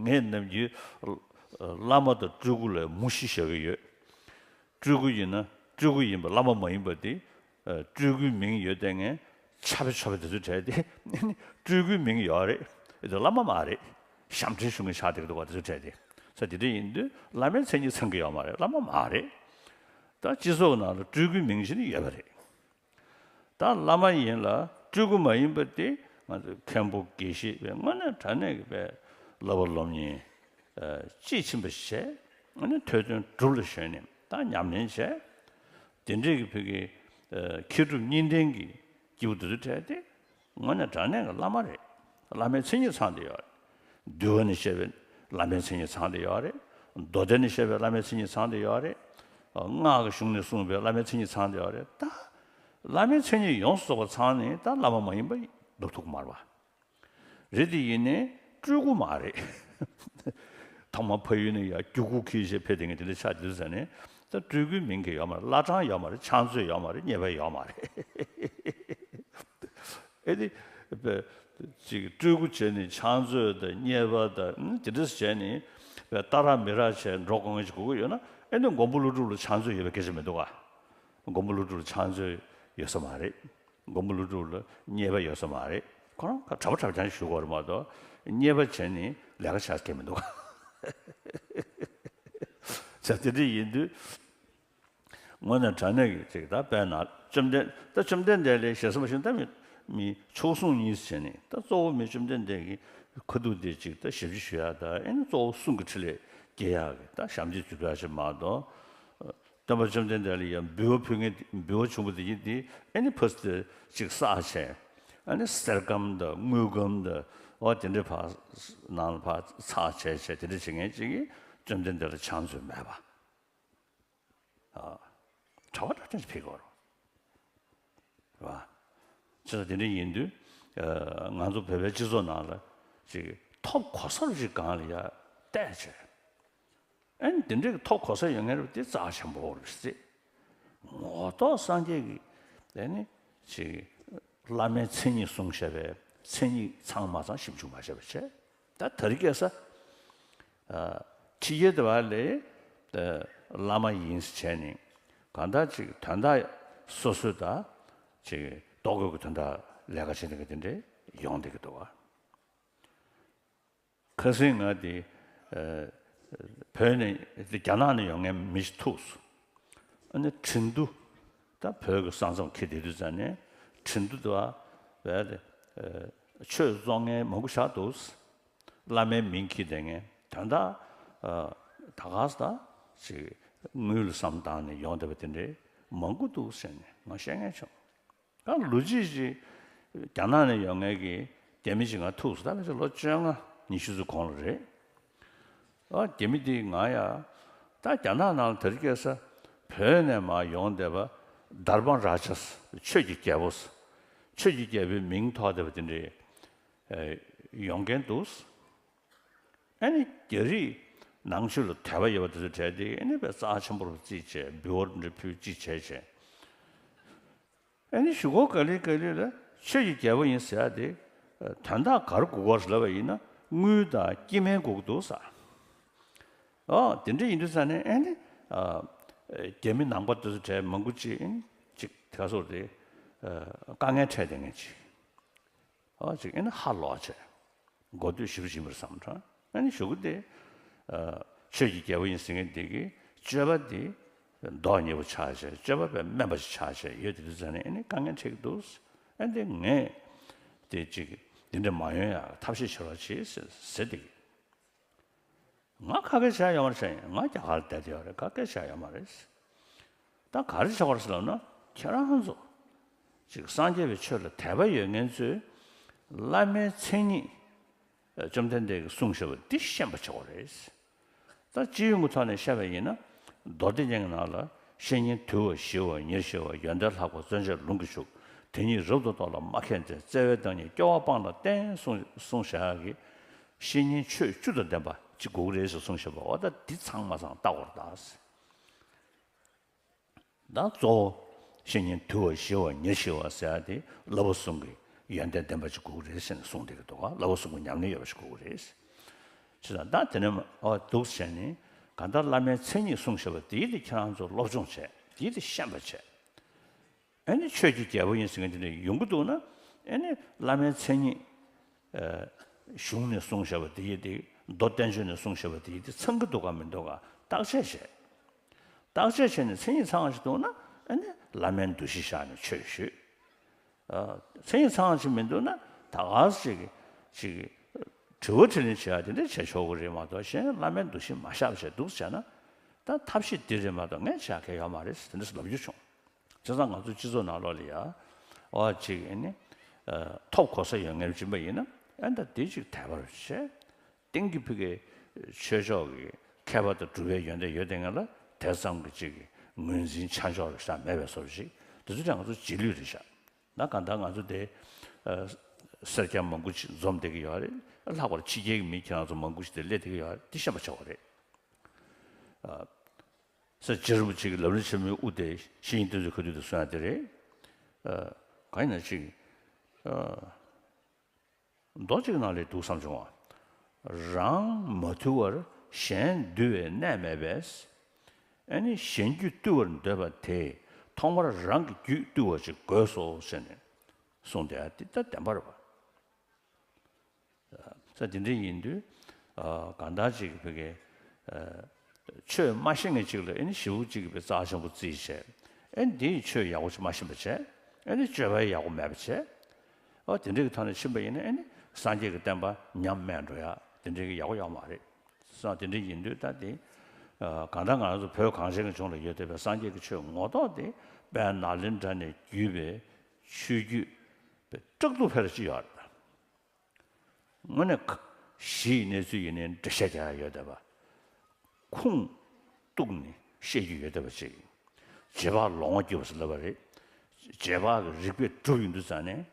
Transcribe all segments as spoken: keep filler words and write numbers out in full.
ངས་ནམ་རྒྱུན་བླ་མ་དང་སྤྲུལ་སྐུ་ལ་མུ་བཞི་བཞག་གི་ཡོད། སྤྲུལ་སྐུ་ཡིན་ན་སྤྲུལ་སྐུ་ཡིན་པ་བླ་མ་མ་ཡིན་པ་དེ། སྤྲུལ་སྐུའི་མིང་ཡོད་དེ་ངས་ཆ་བེ་ཆ་བེ་དེ་ཚོ་བྲལ་ཏེ། སྤྲུལ་སྐུའི་མིང་ཡོད་རེད། དེ་བླ་མ་མ་རེད། ཞབས་འདྲེན་ཞུ་མཁན་ཆགས་བསྡད་ཀྱི་འདུག་བ། དེ་ཚོ་བྲལ་ཏེ། ས་དེ་འདྲ་ཡིན་དུས་བླ་མའི་མཚན་ཉིད་ཚང་གི་ཡོད་མ་རེད། བླ་མ་མ་རེད། ད་སྤྱི་ཚོགས་ནང་ལ་སྤྲུལ་སྐུའི་མིང་ཞིག་ནི་ཡོད་པ་རེད། ད་བླ་མ་ཡིན་ལ་སྤྲུལ་སྐུ་མ་ཡིན་པ་དེ་ང་ཚོ་མཁན་པོ་དགེ་བཤེས་པའི་དངོས་གནས་དྲང་གནས་ཀྱི་པའི་བསླབ་པ་སློབ་གཉེར་དཔྱིས་ཕྱིན་པ་བྱས། དངོས་གནས་ཐོས་དོན་སྒྲུབ་ལ་ཞོན་ནས་ད་ཉམས་ལེན་བྱས། དེ་འདྲས་ཀྱི་བོད་ཀྱི་མཁས་གྲུབ་གཉིས་ལྡན་གྱི་སྐྱེས་བུ་དེ་ཚོ་གྲས་དེ་དངོས་གནས་དྲང་གནས་ཀྱི་བླ་མ་རེད། བླ་མའི་མཚན་ཉིད་ཚང་བསྡད་ཡོད་རེད། འདུལ་བ་ནས་བཤད་པའི་བླ་མའི་མཚན་ཉིད་ཚང་བསྡད་ཡོད་རེད། མདོ་སྡེ་ནས་བཤད་པའི་བླ་མའི་མཚན་ཉིད་ཚང་བསྡད་ཡོད་རེད། སྔགས་ཀྱི་གཞུང་ནས་གསུངས་པའི་བླ་མའི་མཚན་ཉིད་ཚང་བསྡད་ཡོད་རེད། ད་བླ་མའི་མཚན་ཉིད་ཡོངས་སུ་རྫོགས་པ་ཚང་ནས་ད་བླ་མ་མ་ཡིན་པ་ལབ་ཐུབ་ཀྱི་མ་རེད་པ། རེད་དེ་ཡིན་ནའི་སྤྲུལ་སྐུ་མ་རེད། ཐོག་མར་ཕ་ཡུལ་ནས་ཡར་རྒྱུག་ཁུག་ཁྱེར་བྱས་ཕེབས་བསྡད་མཁན་དེ་འདྲ་ཆགས་བསྡད་ཟེར་ནས། ད་སྤྲུལ་སྐུའི་མིང་གི་ཡོད་མ་རེད། བླ་བྲང་ཡོད་མ་རེད། ཕྱག་མཛོད་ཡོད་མ་རེད། གཉེར་པ་ཡོད་མ་རེད། ཨེ་དེ། པའི། ཅིག་སྤྲུལ་སྐུ་བྱས་ནས་ཕྱག་མཛོད་དང་གཉེར་པ་དང་དེ་འདྲ་བྱས་ནས། པའི་ལྟ་ར་མི་ར་བྱས་འགྲོ་དགོས་མཁན་ཅིག་དགོས་ཀྱི་ཡོད་ན། ཨེ་ནི་མགོན་པོ་ཀླུ་སྒྲུབ་ལ་ཕྱག་མཛོད་ཡོད་པའི་སྐད་ཆ་མི་འདུག་ག། མགོན་པོ་ཀླུ་སྒྲུབ་ལ་ཕྱག་མཛོད་ཡོད་ས་མ་རེད། མགོན་པོ་ཀླུ་སྒྲུབ་ལ་གཉེར་པ་ཡོད་ས་མ་རེད། ཁོ་རང་གྲྭ་པ་གྲྭ་རྐྱང་ཞུ་དགོས་རེད་མ་གཏོགས། གཉེར་པ་བྱས་ནས་ལས་ཀ་བྱ་མཁན་མི་འདུག་ག། ཟེར་དེ་འདྲ་ཡིན་དུས། དངོས་གནས་དྲང་གནས་ཀྱི་ཅིག་ད་དཔེར་ན་བཅོམ་ལྡན། ད་བཅོམ་ལྡན་འདས་ལ་ཞེ་ས་མ་ཞུ་ན། ད་མི་མི་མཆོག་ཟུང་གཉིས་བྱས་ནས། ད་གཙོ་བོ་མི་བཅོམ་ལྡན་འདས་ཀྱི་ཁ་ཐུག་དེ་ཅིག་ད་ཞབས་ཕྱི་ཞུ་ཡག་དང་། ཨེ་ནི་གཙོ་བོ་གསུང་གི་ཕྲིན་ལས་སྐྱེ་ཡག་གི་ད་ཞབས་འདེགས་ཞུ་ཡག་ཅིག་མ་གཏོགས། སྟོན་པ་བཅོམ་ལྡན་འདས་ལ་ཡང་འབུལ་བ་ཕུལ་མཁན། འབུལ་བ་བྱུང་བ་དེ་ཡིན་དེ། ཨེ་ནི་ཕར་ཅིག་བསགས་བྱས། ཨེ་ནི་གསེར་སྒམ་དང་དངུལ་སྒམ་དང་། འོ་དེ་འདྲ་ཕར་ནང་ལ་ཕར་ཚར་བྱས་བྱས། དེ་འདྲ་བྱེད་མཁན་ཅིག་གིས་བཅོམ་ལྡན་འདས་ལ་ཕྱག་མཛོད་མེད་པ། ཨ། གྲྭ་པ་གྲྭ་རྐྱང་ཅིག་ཕེབས་དགོས་རེད་པ། བྱས་ཙང་དེ་འདྲ་ཡིན་དུས། ཨ། ང་ཚོ་བོད་པའི་སྤྱི་ཚོགས་ནང་ལ་ཅིག་ཐོབ་གོ་ས་རུ་ཅིག་སྒང་ལ་ཡར་བལྟས་བྱས། ཨ་ནི་དེ་འདྲའི་ཐོབ་གོ་ས་ཡོད་མཁན་རེད་པ། དེ་རྩ་ཆེན་པོ་རེད་ཟེར། ངོ་ཐོག་སངས་རྒྱས་ཀྱིས་ཨ་ནི་ཅིག་བླ་མའི་མཚན་ཉིད་གསུངས་བཞག་པའི་མཚན་ཉིད་ཚང་མ་ཚང་ཞིབ་འཇུག་མ་བྱས་པ་བྱས། ད་དེ་རིང་ཁ་སང་། ཨ། ཕྱི་རྒྱལ་དེ་བ་ལ་བླ་མ་ཡིན་ཟེར་བྱས་ནས། གང་ལྟར་ཅིག་དོན་དག་སོ་སོའི་ད་ཅིག་ལྡོག་དགོས་ཀྱི་དོན་དག་ལས་ཀ་བྱེད་མཁན་དེ་འདྲ་ཡོང་བསྡད་ཀྱི་འདུག་ག། ཁ་སང་ང་དེ། ཨ། བོད་ནས། རྒྱ་ནག་ནས་ཡོང་མཁན་མི་ཞིག་ཐུག་སོང་། ཨ་ནི་ཁྲིན་ཏུ། ད་བོད་ཀྱི་ས་མཚམས་འཁེལ་བསྡད་དུས་ཙ་ནས། ཁྲིན་ཏུ་དེ་བ་བས་ཏེ། ཨ། ཆོས་རྫོགས་མཁན་མང་པོ་ཆགས་འདུག། བླ་མའི་མིང་འཁྱེར་བསྡད་མཁན། དོན་དག། ཨ། ད་ག་ས་ད་ཅིག་དངུལ་ལ་བསམ་བཏང་ནས་ཡོང་བསྡད་པ་དེ་འདྲའི་མང་པོ་འདུག་ཟེར་ནས་ང་བཤད་མཁན་བྱུང་། ད་ལོ་རྒྱུས་ཅིག་རྒྱ་ནག་ནས་ཡོང་མཁན་གྱི་རྒྱ་མི་ཅིག་ང་ཐུག་སོང་། ད་ཕལ་ཆེར་ལོ་བཅོ་ལྔ་ཉི་ཤུ་ཙམ་གོང་ལ་རེད། ཨ། རྒྱ་མི་དེས་ང་ཡ། ད་རྒྱ་ནག་ནང་ལ་དེ་རིང་ཁ་སང་བོད་ནས་མར་ཡོང་བསྡད་པ། དྷརྨ་རཱ་ཛ། ཆོས་ཀྱི་རྒྱལ་པོ། ཆོས་ཀྱི་རྒྱལ་པོའི་མིང་ཐོགས་བསྡད་པ་དེ་འདྲའི། ཨ། ཡོང་མཁན་འདུག། ཨ་ནི་རྒྱ་རིགས་ནང་ཆོས་ལ་དད་པ་ཡོད་པ་དེ་ཚོ་གྲས་དེ། ཨ་ནི་དཔེ་རྩ་ཆེན་པོ་རུ་བརྩིས་བྱས། འབུལ་བ་འདྲ་ཕུལ་ཅིག་བྱས་བྱས། ཨ་ནི་གཞུག་གུ་ག་ལེ་ག་ལེ་ལ་ཆོས་ཀྱི་རྒྱལ་པོ་ཡིན་ཟེར་ཡ་དེ། ཨ། དོན་དག་ག་རེ་དགོས་ཀྱི་ཡོད་རེད་ལབ་པ་ཡིན་ན། དངུལ་དང་སྐྱེ་དམན་དགོས་ཀྱི་འདུག་ཟེར། ཨོ། དེ་འདྲ་ཡིན་དུས་ཙ་ནས། ཨ་ནི། ཨ། རྒྱ་མི་ནང་པ་དེ་ཚོ་གྲས་མང་པོ་ཅིག་ཨ་ནི་ཅིག་དེ་ག་སོགས་དེ། ཨ། དཀའ་ངལ་འཕྲད་བསྡད་མཁན་ཅིག། ཨོ། ཅིག་ཨ་ནི་ཧ་ལོག་བྱས། གོ་ཐོས་ཞིབ་ཞིབ་རེ་བསམ་དྲགས། ཨ་ནི་གཞུག་གུ་དེ། ཨ། ཆོས་ཀྱི་རྒྱལ་པོ་ཡིན་ཟེར་མཁན་དེ་གིས་སྤྱོད་པ་དེ་མདོག་ཉེས་པོ་ཆགས་བྱས། སྤྱོད་པ་དཔེ་དམན་པ་ཞིག་ཆགས་བྱས་ཡོད་དེ། དུས་ཙ་ནས་ཨ་ནི་དཀའ་ངལ་འཕྲད་ཀྱི་འདུག། ཨ་ནི་དེ་ངས་དེ་ཅིག་འདི་འདྲ་མ་ཡོང་ཡག་ཐབས་ཤེས་བྱེད་རོགས་བྱེད་ཟེར་ཟེར་དེ། ང་ག་གེ་བྱས་ཡོད་མ་རེད་ཟེར། ང་རྒྱ་གར་ལ་བསྡད་ཡོད་རེད། ག་གེ་བྱས་ཡོད་མ་རེད། ད་ག་རེ་བྱེད་དགོས་རེད་ཟེར་ལབ་ན། ཁྱེད་རང་ཚོ་ཅིག་སངས་རྒྱས་པའི་ཆོས་ལ་དད་པ་ཡོད་མཁན་ཚོས་བླ་མའི་མཚན་ཉིད། ཨ། བཅོམ་ལྡན་འདས་ཀྱིས་གསུངས་བཞག་པ་འདི་ཤེས་པ་བྱེད་དགོས་རེད། ད་སྤྱི་ཡོངས་ཀྱི་ཐོག་ནས་བཤད་པ་ཡིན་ན། མདོ་སྡེ་རྙིང་གི་ནང་ལ། བཤེས་གཉེན་དུལ་བ་ཞི་བ་ཉེར་ཞི་བ། ཡོན་ཏན་ལྷག་པ་བརྩོན་བཅས་ལུང་གིས་ཕྱུག། དེ་ཉིད་རབ་ཏུ་རྟོགས་ལ་མ་མཁས་འཛེམ། བརྩེ་བའི་བདག་ཉིད་སྐྱོ་བ་སྤངས་ལ་བསྟེན། གསུངས་གསུངས་བཞག་གི། བཤེས་གཉེན་ཆོས་བཅུ་དང་ལྡན་པ་ཅིག་དགོས་ཀྱི་རེད་ཟེར་གསུངས་བཞག་པ། འོ་ད་འདི་ཚང་མ་ཚང་ལྟ་དགོས་རེད་ད། ད་གཙོ་བོ་བཤེས་གཉེན་དུལ་བ་ཞི་བ་ཉེར་ཞི་བ་ཟེར་ཡ་དེ་བསླབ་པ་གསུམ་གྱི་ཡོན་ཏན་ལྡན་པ་ཅིག་དགོས་ཀྱི་རེད་ཟེར་ནས་གསུངས་བསྡད་ཀྱི་འདུག་ག། བསླབ་པ་གསུམ་གྱི་ཉམས་ལེན་ཡོད་པ་ཞིག་དགོས་ཀྱི་རེད། ཅེས་དང་། ད་དེ་ནས་ཨོ་འདུག་བྱས་ནས་གང་ལྟར་བླ་མའི་མཚན་ཉིད་གསུངས་བཞག་པ་དེའི་དེ་ཁྱེད་རང་ཚོ་སློབ་སྦྱོང་བྱས། དེའི་དེ་ཤེས་པ་བྱས། ཨ་ནི་ཆོས་ཀྱི་རྒྱལ་པོ་ཡིན་ཟེར་མཁན་དེ་འདྲ་ཡོང་གི་འདུག་ན། ཨ་ནི་བླ་མའི་མཚན་ཉིད་ཨ་གཞུང་ནས་གསུངས་བཞག་པ་དེ་ཡི་དེ། མདོ་བསྟན་བཅོས་ནས་གསུངས་བཞག་པ་དེ་ཡི་དེ་ཚང་གི་འདུག་ག་མི་འདུག་ག་བརྟག་དཔྱད་བྱས། བརྟག་དཔྱད་བྱས་ནས་མཚན་ཉིད་ཚང་བ་ཞིག་འདུག་ན། ཨ་ནི་བླ་མའི་འདུ་ཤེས་བཞག་ནས་ཆོས་ཞུས། ཨ་མཚན་ཉིད་ཚང་བ་ཞིག་མི་འདུག་ན་ད་ག་ཟེ་ཅིག་ཅིག་དྲི་བ་དྲིས་ལན་བྱེད་ཡ་དེ་འདྲ་བྱས་ཆོག་གི་རེད་མ་གཏོགས། གཞན་བླ་མའི་འདུ་ཤེས་མ་བཞག་བྱས་འདུག་བྱས་ན། ད་ཐབས་ཤེས་འདི་རེད་མ་གཏོགས་ངས་བྱ་གལ་ཡོད་མ་རེད་ཟེར་དེ་འདྲ་ལབ་རྒྱུ་བྱུང་། བྱས་ཙང་ང་ཚོའི་སྤྱི་ཚོགས་ནང་ལོགས་ལ་ཡ། ཨོ་ཅིག་ཨ་ནི་ཨ་ཐོབ་གོ་ས་ཡོད་མཁན་ཅིག་ཡིན་པ་ཡིན་ན། ཨ་ད་དེ་ཅིག་དད་པར་བྱས། གཏན་གྱི་ཕ་གི་ཆོས་ཕྱོགས་ཀྱི་མཁས་པ་དང་གྲུབ་པའི་ཡོན་ཏན་ཡོད་དེ་ངན་ལ་དེ་ཙམ་གྱི་ཅིག་ངོས་འཛིན་ཆ་འཇོག་རེ་བཞག་མེད་པའི་བཟོ་འདྲ་ཞིག་དེ་ཚོ་ཀྱང་ང་ཚོ་རྗེས་ལུས་རེད་ཤག་ད་གང་ལྟར་ང་ཚོ་དེ་ཨ་སེར་སྐྱ་མང་པོ་ཅིག་འཛོམས་བསྡད་ཀྱི་ཡོད་རེད། ལྷག་པར་ཕྱི་རྒྱལ་གྱི་མི་ཁྱེད་རང་ཚོ་མང་པོ་ཅིག་དེ་སླེབས་བསྡད་ཀྱི་ཡོད་རེད། དེ་ཤེས་པ་བྱ་དགོས་རེད། ཨ་སེར་སྐྱ་རིན་པོ་ཆེ་གི་ལམ་རིམ་ཆེན་མོའི་དབུ་དེ་ཤེས་ཡོན་བསྟན་འཛིན་ཁ་ཐུག་དེ་གསུང་ཡ་དེ་རེད། ཨ་གང་ཡིན་ན་ཅིག་ཨ་མདོ་གཅིག་ནང་ལ་འདུག་བསམ་བྱུང་བ། རང་མ་ཐུལ་བར་གཞན་འདུལ་བའི་གནས་མེད་པས། ཨ་ནི་གཞན་རྒྱུད་བཏུལ་བར་འདོད་པ་དེས་ཐོག་མར་རང་གི་རྒྱུད་བཏུལ་བ་ཅིག་དགོས་སོ་ཟེར་ནས་གསུངས་བསྡད་ཡ་དེ་ད་བདེན་པ་རེད་པ། ས་དེ་འདྲ་ཡིན་དུས། ཨ་གང་ལྟར་ཅིག་ཕ་གི་ཨ་ཆོས་མ་ཤེས་མཁན་ཅིག་ལ་ཨ་ནི་ཞེ་པོ་ཅིག་གི་རྩ་ཆེན་པོ་བརྩིས་བྱས། ཨ་ནི་དེ་ཡི་ཆོས་ཡག་པོ་ཅིག་མ་ཤེས་པ་བྱས། ཨ་ནི་སྤྱོད་པ་ཡག་པོ་མེད་པ་བྱས། ཨོ་དེ་འདྲ་གི་ཐོག་ནས་ཕྱིན་པ་ཡིན་ན། ཨ་ནི་སངས་རྒྱས་ཀྱི་བསྟན་པ་ཉམས་དམས་འགྲོ་ཡ་དེ་འདྲ་གི་ཡག་པོ་ཡོད་མ་རེད། ས་དེ་འདྲ་ཡིན་དུས་ད་དེ་ཨ་གང་ལྟར་ང་རང་ཚོ་བོད་གངས་ཅན་གྱི་ལྗོངས་ལ་ཡོད་བསྡད་པའི་སངས་རྒྱས་ཀྱི་ཆོས་ངོ་ཐོག་དེ་དཔལ་ནཱ་ལེནྡྲ་ནས་བརྒྱུད་པའི་ཆོས་བརྒྱུད་པའི་བཀྲག་ཐུབ་ཕལ་ཆེར་ཡོད་རེད། དངོས་གནས་གཞི་ཡི་གནས་ཚུལ་ཡིན་ནའི་འགྲེལ་བཤད་རྒྱག་ཡ་ཡོད་བསྡད་པ། ཁུངས་གཏུགས་ནས་བཤད་རྒྱུ་ཡོད་བསྡད་པ་ཅིག་རྗེས་དཔག་ལོང་བ་བརྒྱུད་པ་ཟེར་ལབ་པ་རེད། རྗེས་དཔག་གི་རིགས་པས་གྲུབ་ཡོང་དུས་ཙང་ནས།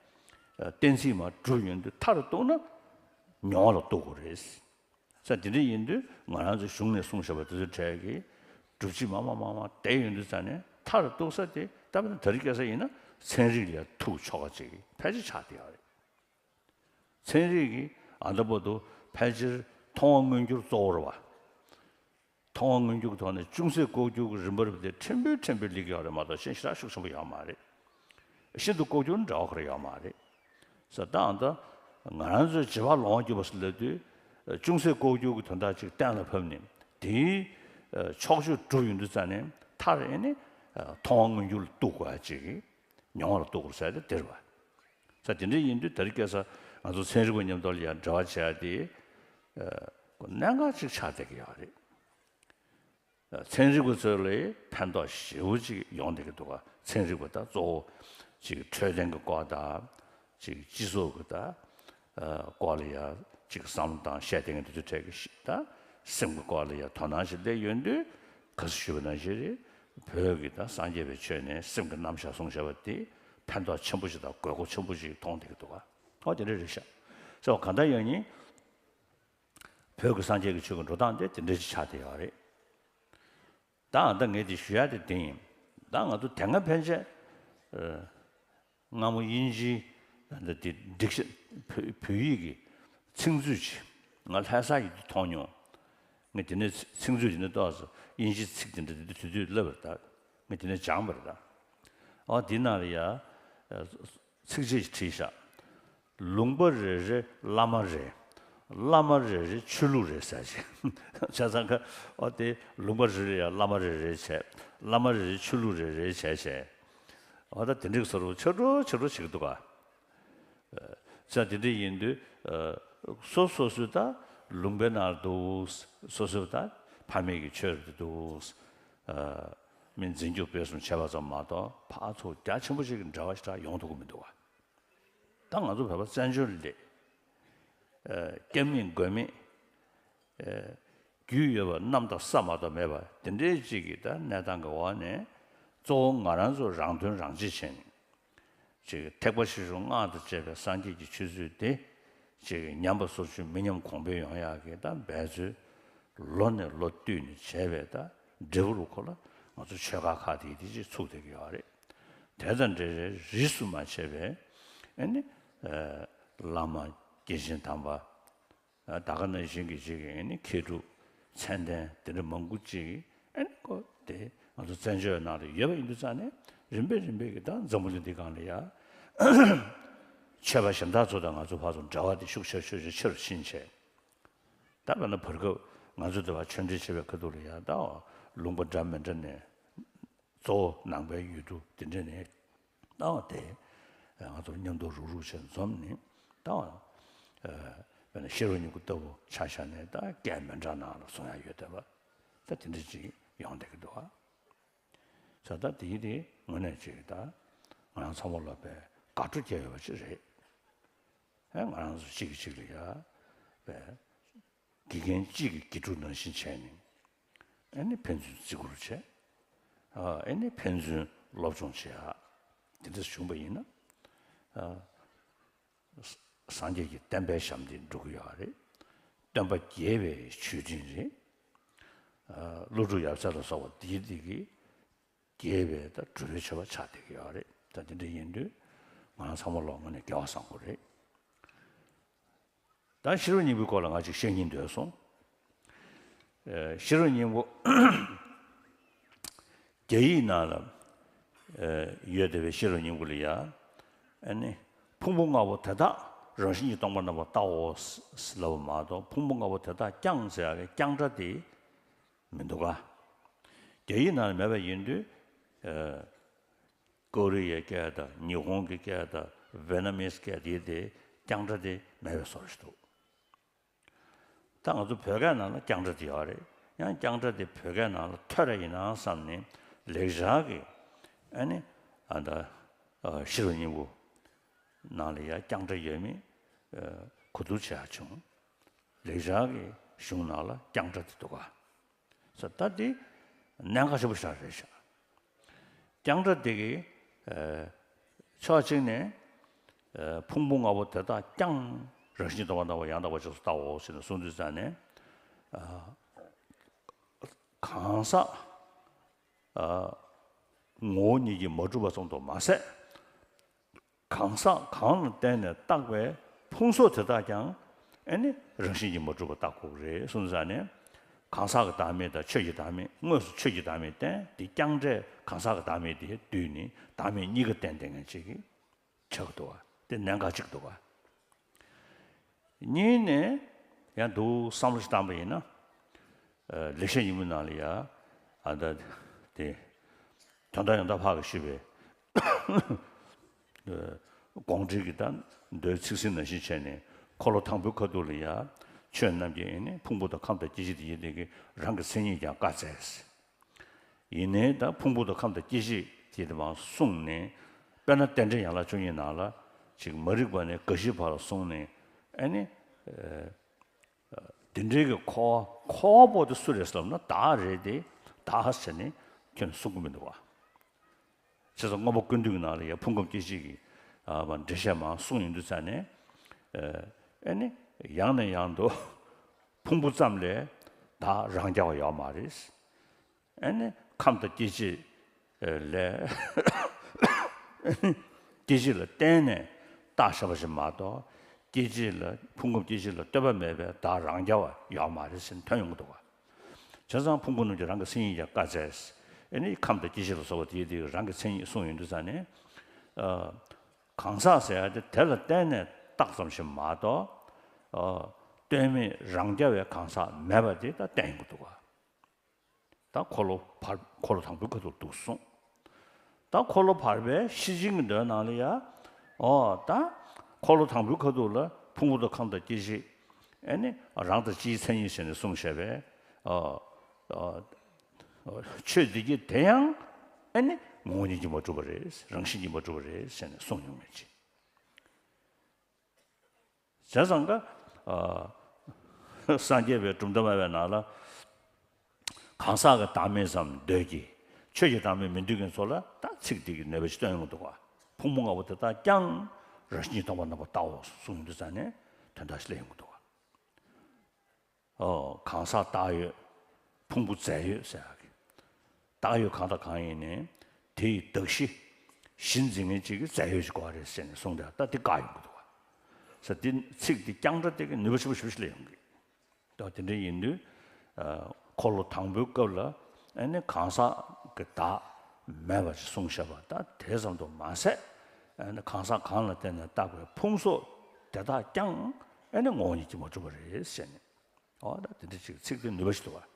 ཨ་གཏན་ཚིགས་མར་གྲུབ་ཡོང་དུས་མཐར་གཏུགས་ན་མྱོང་བ་ལ་གཏུགས་དགོས་རེད། ས་དེ་འདྲ་ཡིན་དུས་ང་རང་ཚོའི་གཞུང་ནས་གསུངས་བཞག་པ་དེ་ཚོའི་གྲས་ཀྱི་སྒྲུབ་བྱེད་མར་མར་མར་མར་བསྡད་ཡོང་དུས་ཙང་ནས་མཐར་གཏུགས་ས་དེ། ད་དཔེར་ན་དེ་རིང་ཁ་སང་ཡིན་ན་ཚན་རིག་ལ་ཐུག་ཆོག་པ་ཅིག་ཕལ་ཆེར་ཆགས་བསྡད་ཡོད་རེད། ཚན་རིག་གིས་ཨ་ད་བར་དུ་ཕལ་ཆེར་མཐོང་བ་མངོན་གྱུར་གཙོ་བོ་རེད་པ། མཐོང་བ་མངོན་གྱུར་གྱི་ཐོག་ནས་ཅུང་ཟད་ལྐོག་གྱུར་གྱི་རིམ་པ་རིམ་པ་དེ་ཕྲན་བུ་ཕྲན་བུ་སླེབས་ཀྱི་ཡོད་རེད་མ་གཏོགས་གཞན་ཞེ་དྲག་ཤུགས་ཆེན་པོ་ཡོད་མ་རེད། ཤིན་ཏུ་ལྐོག་གྱུར་འདྲ་བོ་ཁོ་རང་ཡོད་མ་རེད། ས་ད་ཨ་ད་ང་རང་ཚོའི་རྗེས་དཔག་ལོང་བ་བརྒྱུད་པ་ཟེར་ལབ་དུས། ཅུང་ཟད་ལྐོག་གྱུར་གྱི་དོན་དག་ཅིག་གཏན་ལ་ཕབ་ནས་དེའི་ཕྱོགས་ཆོས་གྲུབ་ཡོང་དུས་ཙང་ནས་མཐར་ཨེ་ནི་མཐོང་བ་མངོན་གྱུར་ལ་གཏུགས་དགོས་ཡ་ཅིག་མྱོང་བ་ལ་གཏུགས་དགོས་ཟེར་ཏེ་དེ་རེད་པ། ས་དེ་འདྲ་ཡིན་དུས་དེ་རིང་ཁ་སང་ང་ཚོ་ཚན་རིག་པ་མཉམ་དུ་ལ་ཡང་འབྲེལ་བ་བྱེད་ཡ་དེ་གནད་འགག་ཅིག་ཆགས་བསྡད་ཀྱི་ཡོད་རེད། ཚན་རིག་པ་ཚོ་ལ་ཕན་ཐོགས་ཞེ་པོ་ཅིག་ཡོང་བསྡད་ཀྱི་འདུག་ག་ཚན་རིག་པ་ད་གཙོ་བོ་ཅིག་འཕྲོད་བསྟེན་གྱི་སྐོར་དང་། ཅིག་སྤྱི་ཚོགས་ཀྱི་ད་ཨ་སྐོར་ལ་ཡ་ཅིག་བསམ་བློ་བཏང་བཤད་བསྡད་མཁན་དེ་ཚོའི་གྲས་ཀྱི་ཤི་ད་སེམས་ཀྱི་སྐོར་ལ་ཡ་དོ་སྣང་ཞིག་སླེབས་ཡོང་དུས། ག་ཚོད་ཞུས་པ་ནང་བཞིན་རེད། བོད་ཀྱི་ད་སངས་རྒྱས་པའི་ཆོས་ནས་སེམས་ཀྱི་རྣམ་གཞག་གསུངས་བཞག་པ་དེ་ཕན་ཐོགས་ཆེན་པོ་ཞིག་དང་དགོས་མཁོ་ཆེན་པོ་ཞིག་མཐོང་བསྡད་ཀྱི་འདུག་ག་ཨོ་དེ་འདྲ་རེད་ཤག་ས་བ་གང་ལྟར་ཡང་ཡིན། བོད་ཀྱི་སངས་རྒྱས་ཀྱི་ཆོས་ཀྱི་འགྲོ་སྟངས་དེ་དེ་འདྲ་ཞིག་ཆགས་བསྡད་ཡོད་རེད། ད་ཨ་ད་ངས་དེ་ཞུ་ཡ་དེ་དེ་ཡིན། ད་ང་ཚོ་དེ་སྔ་ཕན་ཆད་ཨ་སྔ་མོ་དབྱིན་ཇིའི་ཨ་ད་དེ་སྒྲིག་གཞི་བོད་བོད་ཡིག་གི་ཚིག་མཛོད་ཅིག་ང་ལྷ་ས་ཡིན་དུས་མཐོང་མྱོང་། ངས་དེ་ནས་ཚིག་མཛོད་དེ་ནས་ཏོག་ཙམ་དབྱིན་ཇིའི་ཚིག་དེ་འདྲ་དེ་དུས་དུས་ལབ་པ་རེད་ད། ངས་དེ་ནས་སྦྱངས་པ་རེད་ད། ཨ་དེ་ནང་ལ་ཡ་ཨ་ཚིགས་བཅད་ཅིག་བྲིས་ཤག་ལུང་པ་རེ་རེ་བླ་མ་རེ། བླ་མ་རེ་རེ་ཆོས་ལུགས་རེ་ཟེར་ཅིག་བྱས་ཙང་ཁ་ཨོ་དེ་ལུང་པ་རེ་རེ་ཡ་བླ་མ་རེ་རེ་བྱས། བླ་མ་རེ་རེ་ཆོས་ལུགས་རེ་རེ་བྱས་བྱས། ཨོ་ད་དེ་འདྲ་གི་བཟོ་འདྲ་ཆགས་འགྲོ་ཆགས་འགྲོ་བྱེད་ཀྱི་འདུག་ག་བྱས་དེ་འདྲ་ཡིན་དུས་སོ་སོ་སོའི་ད་ལུང་པའི་ནང་འདུག་སོ་སོའི་ད་ཕ་མེས་ཀྱི་ཆོས་རེད་འདུག་མི་འཛིན་སྐྱོང་སྤེལ་གསུམ་བྱས་པ་ཙམ་མ་གཏོགས་ཕར་ཚུར་རྒྱ་ཆེན་པོ་ཞིག་གི་འབྲེལ་བ་ཞིག་ཡོང་ཐུབ་ཀྱི་མི་འདུག་ག་ད་ང་ཚོ་བོད་པ་བཙན་བྱོལ་ལ་སྐྱབས་མེད་མགོན་མེད་རྒྱུས་ཡོད་པ་གནམ་དང་ས་མ་གཏོགས་མེད་པ་དེ་འདྲའི་ཅིག་གི་ད་གནས་སྟངས་ཀྱི་འོག་ནས་གཙོ་བོ་ང་རང་ཚོ་རང་དོན་རང་གཅེས་བྱས་ནས་ཅིག་ཐེག་པ་ཆེ་ཆུང་སྔགས་དང་བཅས་པའི་སངས་རྒྱས་ཀྱི་ཆོས་ཚུལ་དེ་ཅིག་ཉམས་པ་སོར་ཆུད་མི་ཉམས་གོང་འཕེལ་ཡོང་ཡག་གི་ད་འབད་རྩོལ་ལོ་ནས་ལོ་བསྟུད་ནས་བྱས་པའི་ད་འབྲས་བུ་རུ་ཁོ་ལ་ང་ཚོ་ཆོལ་ཁ་ཁག་དེ་དེ་ཅིག་ཚུགས་བསྡད་ཀྱི་ཡོད་རེད། དེ་དང་འབྲེལ་བའི་རིས་སུ་མ་ཆད་པའི་ཨ་ནི་བླ་མ་སྐྱེས་ཆེན་དམ་པ། ད་ག་ནང་བཞིན་གྱི་ཅིག་ཨ་ནི་མཁས་གྲུབ་མཚན་ལྡན་དེ་འདྲ་མང་པོ་ཅིག་ཨ་ནི་ཁོ་དེ་ང་ཚོ་བཙན་བྱོལ་ནང་ལ་ཡོད་པ་ཡིན་དུས་ཙང་ནས་རིམ་པས་རིམ་པས་ཀྱི་ད་འཛམ་བུ་གླིང་འདི་སྒང་ལ་ཡ་ཆོས་པ་གཞན་དག་ཚོ་དང་ང་ཚོ་བར་དུ་འབྲེལ་བ་དེ་ཤུགས་ཆེ་ཤོས་ཆེ་ཆེ་རུ་ཕྱིན་བྱས། ད་དཔེར་ན་བར་སྐབས་ང་ཚོ་འདི་བ་ཆོས་འབྲེལ་བྱེད་པའི་ཁ་ཐུག་ལ་ཡ་ད་ལུང་པ་འདྲ་མི་འདྲ་ནས་གཙོ་བོ་ནང་པའི་ཡུལ་གྲུ་འདི་འདྲ་ནས་ད་དེ་ང་ཚོ་མཉམ་དུ་རུག་རུག་བྱས་འཛོམས་ནས་ད་དཔེར་ན་ཤེས་རབ་སྙིང་པོ་ལྟ་བུ་ཆ་བཞག་ནས་ད་སྐད་མི་འདྲ་ནང་ལ་གསུང་ཡ་ཡོད་བསྡད་པ་ད་དེ་འདྲ་ཅིག་ཡོང་བསྡད་ཀྱི་འདུག་ཨ། ས་ད་དེའི་དེ་དངོས་གནས་ཅིག་ད་ང་རང་ཚང་མ་ལ་བས་དགའ་སྤྲོ་སྐྱེ་ཡོད་པ་ཅིག་རེད། ཨེ་ང་རང་ཚོ་གཅིག་གིས་གཅིག་ལ་ཡ་བས་དགེ་རྒན་གཅིག་གི་དགེ་ཕྲུག་ནང་བཞིན་བྱས་ནས་ཨེ་ནི་ཕན་ཚུན་བརྩི་བཀུར་བྱས། ཨ་ཨེ་ནི་ཕན་ཚུན་སློབ་སྦྱོང་བྱེད་ཡ་དེ་འདྲ་བྱུང་པ་ཡིན་ན། ཨ་སངས་རྒྱས་ཀྱི་བསྟན་པའི་ཞབས་འདེགས་འགྲོ་གི་ཡོད་རེད། སྟོན་པ་དགྱེས་པའི་མཆོད་སྤྲིན་རེད། ཨ་ཀླུ་སྒྲུབ་ཡབ་སྲས་ལ་སོགས་པ་འདིའི་འདི་གི་དགྱེས་པའི་ད་གྲུབ་པའི་མཆོད་པ་ཆགས་བསྡད་ཀྱི་ཡོད་རེད། ད་དེ་འདྲ་ཡིན་དུས་ང་རང་ཚང་མ་ལོག་ངོས་ནས་དགེ་བ་བཟང་པོ་རེད། ད་ཤེས་རབ་སྙིང་པོའི་སྐོར་ལ་ང་ཅིག་བཤད་སྙིང་འདོད་སོང་། ཨེ་ཤེས་རབ་སྙིང་པོ་རྒྱ་ཡིག་ནང་ལ་ཨེ་ཡོད་བསྡད་པའི་ཤེས་རབ་སྙིང་པོ་ལ་ཡ་ཨ་ནི་ཕུང་པོ་ལྔ་པོ་དེ་དག་རང་བཞིན་གྱིས་སྟོང་པར་རྣམ་པར་བལྟའོ་ཟེར་ལབ་པ་མ་གཏོགས་ཕུང་པོ་ལྔ་པོ་དེ་དག་ཀྱང་ཟེར་ཡག་གི་ཀྱང་སྒྲ་དེ་མི་འདུག་ག་རྒྱ་ཡིག་ནང་ལ་མེད་པ་ཡིན་དུས་ཨེ་ཀོ་རི་ཡའི་སྐད་དང་ཉི་ཧོང་གི་སྐད་དང་ཝེ་ནམ་མིས་སྐད་དེ་དེ་རྐྱང་སྒྲ་དེ་མེད་པའི་བཟོ་འདྲ་ཞིག་འདུག་ད་ང་ཚོ་བོད་སྐད་ནང་ལ་རྐྱང་སྒྲ་དེ་ཡོད་རེད། ཡང་རྐྱང་སྒྲ་དེ་བོད་སྐད་ནང་ལ་ཐོན་པ་ཡིན་ན་བསམ་ནས་ལེགས་སྦྱར་གྱི་ཨ་ནི་ཨ་ད་ཤེས་རབ་སྙིང་པོ་ནང་ལ་ཡང་རྐྱང་སྒྲ་ཡོད་མེད་གོ་བསྡུར་བྱེད་ཡག་བྱུང་། ལེགས་སྦྱར་གྱི་གཞུང་ནང་ལ་རྐྱང་སྒྲ་དེ་འདུག་ག་ས་ད་དེ་གནད་འགག་ཆེན་པོ་ཞིག་རེད་ཤག་རྐྱང་སྒྲ་དེ་གི་ཨ་ཕྱོགས་གཅིག་ནས་ཨ་ཕུང་པོ་ལྔ་པོ་དེ་དག་ཀྱང་རང་བཞིན་སྟོང་པར་རྣམ་པ་ཡང་དག་པར་རྗེས་སུ་བལྟའོ་ཞེས་ནས་གསུངས་དུས་ཙང་ནས་ཨ་གང་ཟག་ཨ་ངོ་བོ་ཉིད་ཀྱིས་མ་གྲུབ་པ་ཙམ་དུ་མ་ཟད། གང་ཟག་གང་ལ་བརྟེན་ནས་བཏགས་པའི་ཕུང་སོགས་དེ་དག་ཀྱང་ཨེ་ནི་རང་བཞིན་གྱིས་མ་གྲུབ་པ་བཏགས་དགོས་ཀྱི་རེད་གསུངས་ཙང་ནས། གང་ཟག་གི་བདག་མེད་དང་ཆོས་ཀྱི་བདག་མེད་དངོས་སུ་ཆོས་ཀྱི་བདག་མེད་བསྟན་དེ་རྐྱང་སྒྲས་གང་ཟག་གི་བདག་མེད་དེ་བསྡུས་ནས་བདག་མེད་གཉིས་ཀ་བསྟན་བསྡད་མཁན་ཅིག་གི་ཆགས་འདུག་བ་དེ་གནད་འགག་ཅིག་འདུག་བ། གཉིས་ནས་ཡང་འདུག་བསམ་བློ་ཞིག་བཏང་པ་ཡིན་ན། ཨ་ལེགས་བཤད་སྙིང་པོའི་ནང་ལ་ཡ་ཨ་ད་དེ་དོན་དམ་ཡང་དག་ཕ་གི་ཞུས་པའི་ཨ་དགོངས་འགྲེལ་གྱི་ད་མདོའི་ཚིག་ཟིན་ནང་བཞིན་བྱས་ནས་འཁོར་ལོ་དང་པོའི་ཁ་ཐུག་ལ་ཡ་ཆོས་རྣམས་ཀྱི་ཨེ་ནི་ཕུང་པོ་དང་ཁམས་དང་སྐྱེ་མཆེད་དེ་ཡིན་དེ་གི་རང་གི་མཚན་ཉིད་ཀྱང་བཀག་མཛད། ཡིན་ནའི་ད་ཕུང་པོ་དང་ཁམས་དང་སྐྱེ་མཆེད་དེ་དེ་མར་གསུངས་ནས་དཔེར་ན་རྟེན་འབྲེལ་ཡན་ལག་བཅུ་གཉིས་ནང་ལ་ཅིག་མ་རིག་པ་ནས་རྒ་ཤིའི་བར་ལ་གསུངས་ནས་ཨེ་ནི། དེ་འདྲའི་གི་འཁོར་བ་འཁོར་བ་པོ་དེ་སུ་རེད་ཟེར་ལབ་ན་བདག་རེད་དེ། བདག་ཟེར་ནས་ཁྱོད་གསུང་གི་མི་འདུག་བ། བྱས་ཙང་མངོན་པ་ཀུན་བཏུས་ཀྱི་ནང་ལ་ཡང་ཕུང་ཁམས་སྐྱེ་མཆེད་ཀྱི་ཨ་འགྲེལ་བཤད་མང་གསུངས་ཡོང་དུས་ཙང་ནས་ཨེ་ནི་ཡང་ནས་ཡང་དུ་ཕུང་པོ་ཙམ་ལས་བདག་རང་རྐྱ་བ་ཡོད་མ་རེད། ཨ་ནི་ཁམས་དང་སྐྱེ་མཆེད་ལས་སྐྱེ་མཆེད་ལ་བརྟེན་ནས་བཏགས་བཞག་པ་ཞིག་མ་གཏོགས་སྐྱེ་མཆེད་ལ་ཕུང་ཁམས་སྐྱེ་མཆེད་ལ་ལྟོས་པ་མེད་པའི་བདག་རང་རྐྱ་བ་ཡོད་མ་རེད་ཟེར་ནས་ཐོན་ཡོང་གི་འདུག་བ། བྱས་ཙང་ཕུང་པོ་རྣམས་ཀྱི་རང་གི་མཚན་ཉིད་ཀྱང་བཀག་མཛད། ཨ་ནི་ཁམས་དང་སྐྱེ་མཆེད་ལ་སོགས་པ་དེའི་དེའི་རང་གི་མཚན་ཉིད་གསུངས་ཡོང་དུས་ཙང་ནས་གང་ཟག་ཟེར་ཡ་དེ་དེ་ལ་བརྟེན་ནས་བཏགས་ཙམ་ཞིག་མ་གཏོགས་ལྟོས་མེད་རང་རྐྱ་བའི་གང་ཟག་མེད་པ་དེ་ད་བསྟན་ཡོང་གི་འདུག་བ། ད་འཁོར་ལོ་བར་འཁོར་ལོ་དང་པོའི་ཁ་ཐུག་འདུག་གསུངས། ད་འཁོར་ལོ་བར་པའི་ཤེར་ཕྱིན་གྱི་མདོའི་ནང་ལ་ཡ། ཨོ་ད་འཁོར་ལོ་དང་པོའི་ཁ་ཐུག་ལ་ཕུང་པོ་དང་ཁམས་དང་སྐྱེ་མཆེད་ཨེ་ནི་རང་དང་སྤྱིའི་མཚན་ཉིད་བྱས་ནས་གསུངས་བཞག་པས། ཨོ་ཨོ་ཆོས་འདི་གྱིས་དེ་ཡང་ཨེ་ནི་ངོ་བོ་ཉིད་ཀྱིས་མ་གྲུབ་པ་རེད། རང་བཞིན་གྱིས་མ་གྲུབ་པ་རེད་ཟེར་ནས་གསུངས་ཡོང་མེད་ཅིག་བྱས་ཙང་ཀ་སངས་རྒྱས་པའི་གྲུབ་མཐའ་སྨྲ་བའི་ནང་ལ་གང་ཟག་གི་བདག་མེད་ཙམ་འདོད་ཀྱི་ཆོས་ཀྱི་བདག་མེད་མི་འདོད་མཁན་ཚོ་ལ་ད་ཚིག་འདི་གི་ནུས་པ་ཅིག་སྟོན་ཡོང་གི་འདུག་བ། ཕུང་པོ་ལྔ་པོ་དེ་དག་ཀྱང་རང་བཞིན་གྱིས་སྟོང་པར་རྣམ་པར་བལྟའོ་གསུངས་ཡོང་དུས་ཙང་ནས་དོན་དག་ཞིག་སླེབས་ཡོང་གི་འདུག་བ། ཨོ་གང་ཟག་བདག་ཡོད། ཕུང་པོ་རྫས་ཡོད་ཟེར་ཡག་གི། བདག་ཡོད་གང་དང་གང་ཡིན་ནའི་དེ་ཡི་གདགས་གཞི་གཞི་འཛིན་མཁན་གཅིག་གི་རྫས་ཡོད་ཅིག་དགོས་རེད་ཟེར་ནས་གསུངས་ཏེ་ད་དེ་བཀག་ཡོང་གི་འདུག་བ། ས་འདི་ཚིག་འདི་རྐྱང་སྒྲ་དེ་གི་ནུས་པ་ཆེན་པོ་ཞེ་པོ་ཞིག་སླེབས་ཡོང་གི། ད་དེ་འདྲ་ཡིན་དུས། ཨ། འཁོར་ལོ་དང་པོའི་སྐབས་ལ་ཨ་ནི་གང་ཟག་གི་བདག་མེད་པ་ཞིག་གསུངས་བཞག་པ་ད་དེ་ཙམ་དུ་མ་ཟད། ཨ་ནི་གང་ཟག་གང་ལ་བརྟེན་ནས་བཏགས་པའི་ཕུང་སོགས་དེ་དག་ཀྱང་ཨ་ནི་ངོ་བོ་ཉིད་ཀྱིས་མ་གྲུབ་པ་རེད་ཟེར་ནས། འོ་ད་དེ་འདྲ་ཅིག་ཚིག་དེ་ནུས་པ་ཞིག་འདུག་བ།